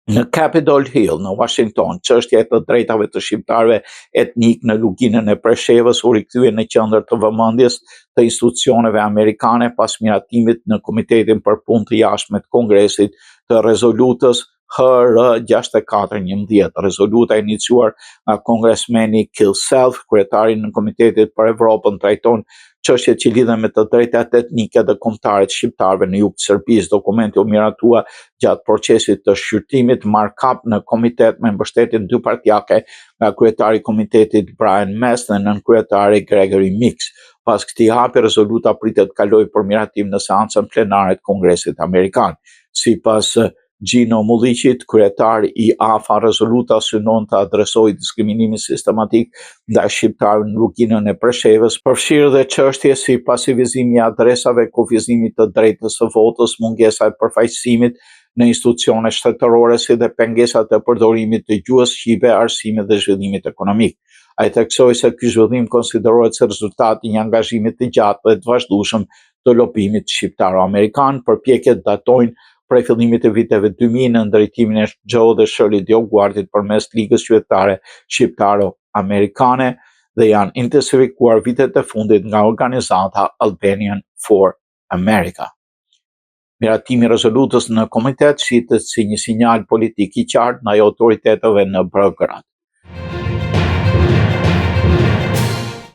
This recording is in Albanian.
Në Capitol Hill, në Washington, çështja e të drejtave të shqiptarëve etnikë në Luginën e Preshevës u rikthye në qendër të vëmendjes të institucioneve amerikane pas miratimit në Komitetin për Punë të Jashtme të Kongresit të rezolutës HR 6411, rezoluta e iniciuar nga kongresmeni Bill Self, kryetari i Nënkomitetit për Evropën, trajton çështjet që lidhen me të drejtat etnike dhe kombëtare të shqiptarëve në jug të Serbisë. Dokumenti u miratua gjatë procesit të shqyrtimit markup në komitet me mbështetjen dypartiake nga kryetari i komitetit Brian Mast dhe nënkryetari Gregory Meeks. Pas këtij hapi, rezoluta pritet të kalojë për miratim në seancën plenare të Kongresit Amerikan. Sipas Gjino Mulliqit, kryetar i AFA, rezoluta synon të adresojë diskriminimin sistematik ndaj shqiptarëve në Luginën e Preshevës, përfshirë dhe çështje si pasivizimi i adresave, kufizimi i të drejtës së votës, mungesa e përfaqësimit në institucione shtetërore si dhe pengesat e përdorimit të gjuhës shqipe, arsimit dhe zhvillimit ekonomik. Ai theksoi se ky zhvillim konsiderohet si rezultat i një angazhimi të gjatë dhe të vazhdueshëm të lobimit shqiptaro-amerikan. Përpjekjet datojnë prej fillimit të viteve 2000 në drejtimin e Joe dhe Shirley Dioguardit përmes Ligës Qytetare Shqiptaro-Amerikane dhe janë intensifikuar vitet e fundit nga organizata Albanian for America. Miratimi i rezolutës në komitet shihet si një sinjal politik i qartë ndaj autoriteteve në Beograd.